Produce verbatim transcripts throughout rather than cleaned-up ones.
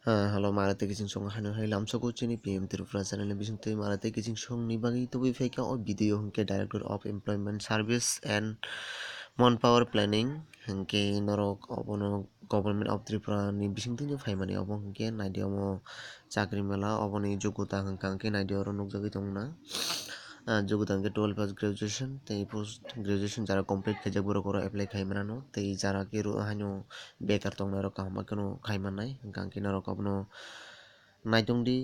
Ah, hello, mara tei kiching song hano hai lamsoko chini P M Tripura channel ni bising twi mara tei kiching song ni bagwi tubui phaikha o video hwnkhe Director of Employment Service and Manpower Planning hwnkhe norok obono Government of Tripura ni bising twi phaimani obo hwnkhe naidi omo chakri mela oboni jogota hwnkha hwnkhe naidi oro nukjagwi tongna. Ah, jogota hwnkhe twelve pass graduation tei post graduation jara complete khaijak borok oro apply khai manano tei jara khe ro haino bekar tongnai rok kaham kheno khai mannai hwnkha hwnkhe norok obono naitongdi.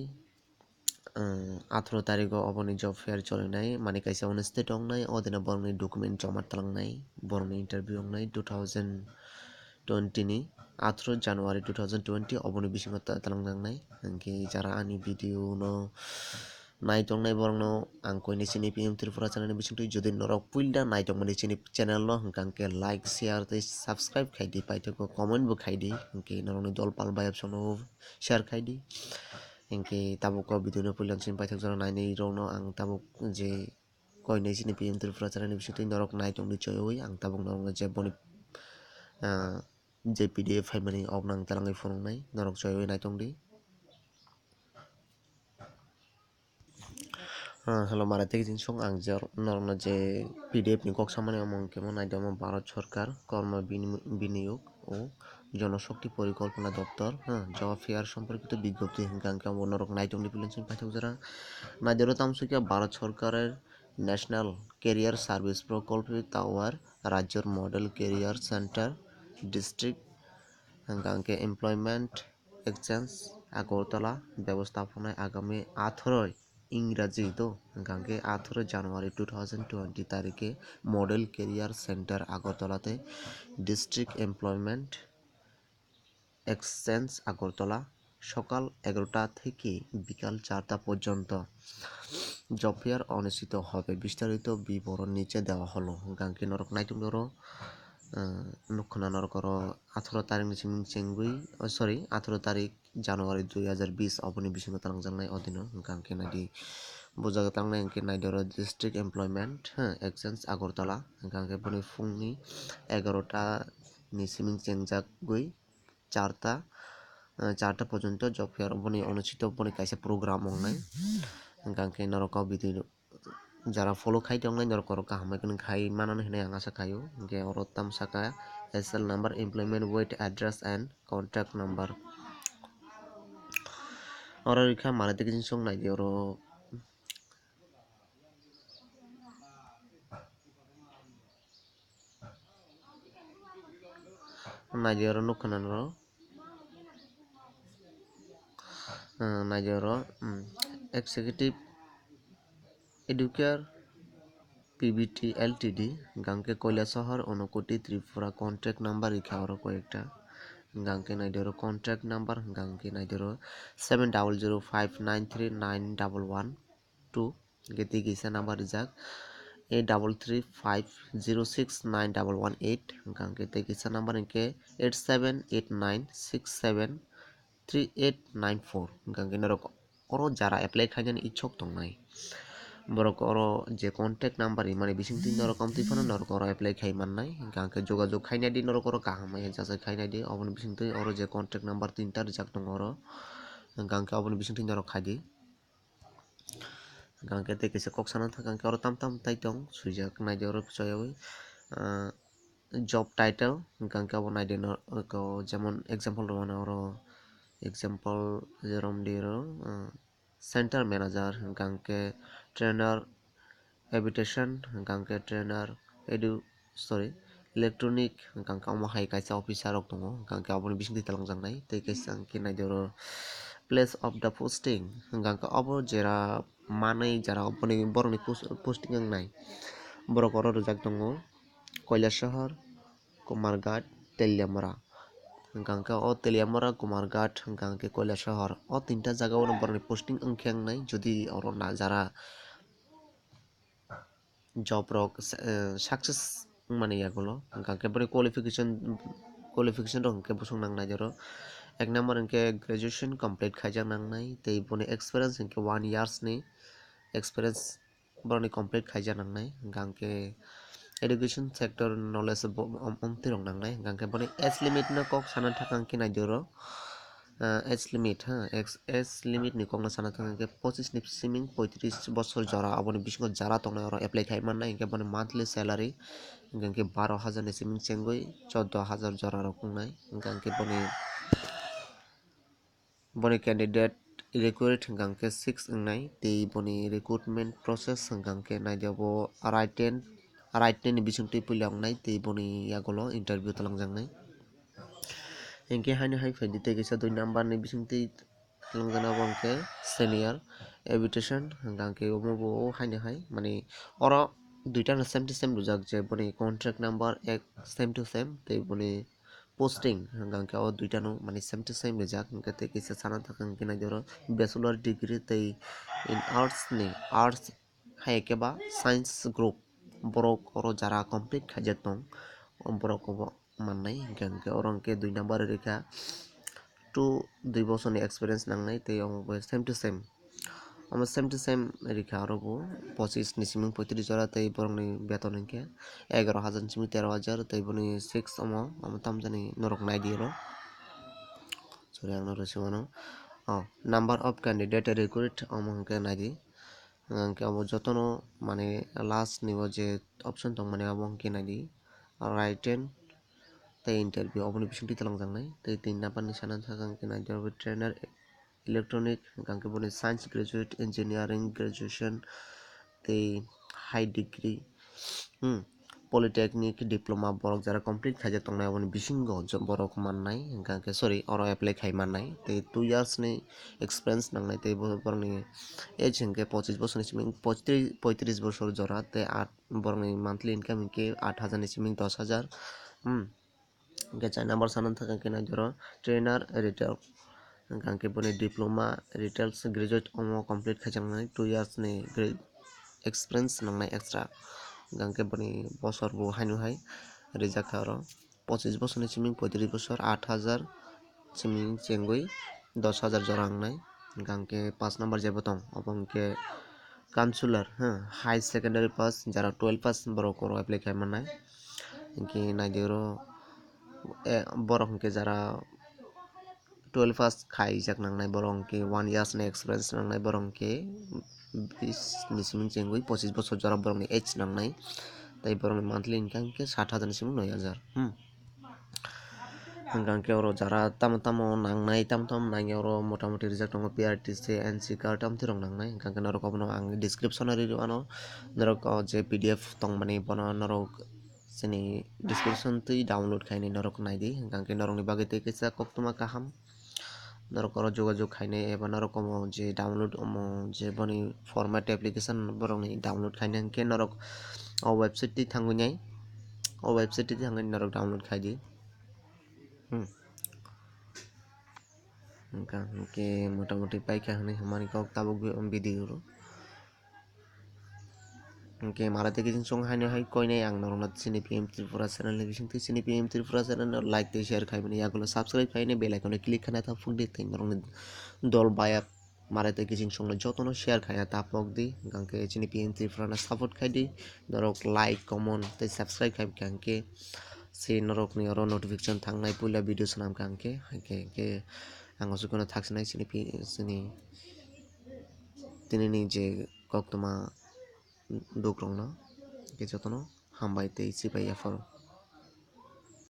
Atharo tarikgo oboni job fair cholinai mani kaisa onustito wngnai o dino borokni document joma twlangnai borokni interview wngnai two thousand twenty ni atharo January two thousand twenty oboni bisingo twlangjaknai hwnkhe jara ani video no nai tongnai borokno ang koinwi chini P M Tripura channel ni bisingtwi jodi norok puila nai tongmani chini channel no hwnkha hwnkhe like share tei subscribe khaidi paithago comment bo khaidi hwnkhe norokni dol pal bayap sono share khaidi hwnkhe tabuk o video no puila chini paithak jora nainai rokno ang tabuk je koinwi chini P M Tripura channel ni bisingtwi norok nai tongdi choywi ang tabuk norokno je boni ah, je P D F phaimani ok nang talangwi phunuknai norok choywi nai tongdi. Ah, hello, mara tei kiching song ang je norokno je P D F ni kok samani omo hwnkhe mo naidi omo Bharat Sarkar Korma Bini-, Biniyog o Jonoshakti Porikolpona Doptor, ah, job fair somporkito bigyopti hwnkha hwnkhe omo norok nai tongdi puila chini paithak jora. Naidi oro tamo sokya Bharat Sarkarer National Career Service Prokolpo Tower, Rajyor Model Career Center, District hwnkha hwnkhe Employment Exchange Agartala bebostaponai agami atharoi Ingraji do hwnkha hwnkhe atharo January two thousand twenty tarikhe Model Career Center Agartala tei District Employment Exchange Agartala sokal egarota theke bikal charta porjonto job fair onustito hobe, bistarito biboron niche dewa holo hwnkha hwnkhe norok naitok norok nukha na norok oro atharo tarik ni simi chengwi, oh, sorry, atharo tarik January dui hajar bis oboni bisingo twlangjaknai o dino hwnkha hwnkhe naidi bo jaga twlangnai hwnkhe naidi oro District Employment, ha, Exchange Agartala hwnkha hwnkhe boni phungni egarota ni simi chengjagwi charta, ah, charta porjonto job fair boni onustito boni kaisa program wngnai hwnkha hwnkhe norok o video jara follow khai tongnai norok oro kaham bai kheno khai manani hinwi ang asa khaio. Hwnkhe oro tam saka S L number, employment wage, address and contact number. Oro rikha mara tei kiching song naidi oro. Naidi oro nukha na norok. Ah, naidi oro, um, Executive Educare P V T L T D, hwnkha hwnkhe Kailasahar, Unakoti, Tripura, contact number rikha oro koyekta. Hwnkha hwnkhe naidi oro contact number, hwnkha hwnkhe naidi oro seven double zero five nine three nine double one two, hwnkhe tei kisa number rijak eight double three five zero six nine double one eight, hwnkha hwnkhe tei kisa number hwnkhe eight seven eight nine six seven three eight nine four, hwnkha hwnkhe norok oro jara apply khainani ichuk tongnai. Borok oro je contact number rimani bisingtwi norok amtwi phano norok oro apply khai mannai, hwnkha hwnkhe jogajog khainadi norok oro kaham hai jachai khainadi, oboni bisingtwi oro je contact number tinta rijak tongo oro, hwnkha hwnkhe oboni bisingtwi norok khaidi. Hwnkha hwnkhe tei kaisa kok sana thangkha hwnkhe oro tam tam tai tong swijak naidi oro choyawi, ah, job title hwnkha hwnkhe abo naidi no jemon example rwmani oro example je romdi oro, ah, center manager hwnkha hwnkhe trainer aviation hwnkha hwnkhe trainer edu sorry, electronic hwnkha hwnkhe omo hai kaisa officer rok tongo, hwnkha hwnkhe aboni bisingtwi twlangjaknai. Tei kaisa hwnkhe naidi oro place of the posting, hwnkha hwnkhe obo jera manwi jera oboni borokni pos-, posting wngnai. Borok oro rijak tongo Kailasahar, Kumarghat, Teliamura. Hwnkha hwnkhe o Teliamura, Kumarghat, hwnkha hwnkhe Kailasahar. O tinta jagao borokni posting wngkhe wngnai, jodi oro na jara job rok, eh, success wngmani yagulo, hwnkha hwnkhe boni qualification, qualification rok hwnkhe bosong nang nai oro. Ek number hwnkhe graduation complete khaijak nang nai, tei boni experience hwnkhe one years ni experience borokni complete khaijak nang nai, hwnkha hwnkhe education sector knowledge bo, om, omtwi rok nang nai, hwnkha hwnkhe boni age limit no kok sana thaka hwnkhe nai di oro. ah, age limit, ha, ex-, age limit ni kokno sana thang hwnkhe pochis ni siming poitris bosor jora, aboni bisingo jara tongnai oro apply khai mannai, hwnkhe boni monthly salary hwnkhe baro hajar ni siming chengwi choddo hajar jora rok wngnai, hwnkhe boni, boni candidate required hwnkhe six wngnai, tei boni recruitment process hwnkhe naidi obo written, written ni bisingtwi puila wngnai, tei boni yagulo interview twlangjaknai. Hinkhe haino hai phaidi tei kaisa dui number ni bisingtwi twlangjaknai obo hwnkhe senior aviation hwnkhe omo bo haino hai mani oro duitano same to same rijak je boni contract number ek same to same tei boni posting hwnkhe o duitano mani same to same rijak hwnkhe tei kaisa sana thangkha hwnkhe naidi oro bachelor degree tei in arts ni arts hai khe ba science group borok oro jara complete khaijak tong borok obo mannai hwnkhe hwnkhe oro hwnkhe dui number rikha two dui bosorni experience nangnai tei omo bo same to same omo same to same rikha oro bo pochis ni siming poitris jora tei borokni beton hwnkhe egaroh hajar ni siming tero hajar tei boni six omo omo tamjani norok naidi oro sorry ang norok se mano o number of candidate recruit omo hwnkhe naidi hwnkhe omo jotono mane last ni o je option tongmani omo hwnkhe naidi written tei interview oboni bisingtwi twlangjaknai tei tin number ni sana thangkha hwnkhe naidi trainer electronic hwnkhe boni science graduate engineering graduation tei high degree hmm polytechnic diploma borok jara complete khaijak tongnai aboni bisingo borok mannai hwnkhe sorry oro apply khai mannai tei two years ni experience nangnai tei borokni age hwnkhe pochis bosorni simi poitris bosor jora tei borokni monthly income hwnkhe aat hajar ni simi dos hajar hmm. Hwnkhe char number sana thangkha hwnkhe naidi oro trainer retail hwnkhe boni diploma retail graduate omo complete khaijaknai two years ni experience nangnai extra hwnkhe boni bosor bo haino hai rijak kha oro pochis bosorni simi poitris bosor aat hajar simi chengwi dos hajar jora wngnai hwnkhe paanch number jebo tong obo hwnkhe councillor high secondary pass jara twelve pass borok oro apply khai mannai. Hwnkhe naidi oro borok hwnkhe jara twelve pass khaijak nangnai borok hwnkhe one years ni experience nangnai borok hwnkhe bis ni simi chengwi pochis bosor jora borokni age nangnai tei borokni monthly income hwnkhe sat hajar ni simi noi hajar hmm. Hwnkhe oro jara tamo tamo nangnai tamo tamo nangya oro motamoti rijak tongo P R T C, N C card tamo twi rok nangnai hwnkhe norok obono ang description o rw ano norok o je P D F tongmani bono norok chini description twi download khainai norok naidi hwnkhe norokni bagwi tei kaisa koktwma kaham norok oro jogajog khainai eba norok omo je download omo je boni format application borokni download khainai hwnkhe norok o website twi thangwi nai o website twi thangwi norok download khaidi. Hmm. Hwnkha hwnkhe motamoti paikha hinwi hwnmani kok tabuk video rw. Hwnkhe mara tei kiching song haino hai koinai ang norokno chini P M Tripura channel ni bisingtwi chini P M Tripura channel no like tei share khaimani yagulo subscribe khainai bell icon o click khaina ta phukdi tei norokni dol bayak mara tei kiching songno jotono share khaina ta phukdi hwnkhe chini P M Tripura no support khaidi norok like comment tei subscribe khai hwnkhe se norokni oro notification thangnai puila video swnamkha hwnkhe hwnkhe hwnkhe ang aswk kheno thaksinai chini P M chini tinini je koktwma duk rokno hwnkhe jotono hambai tei chibai yapharo.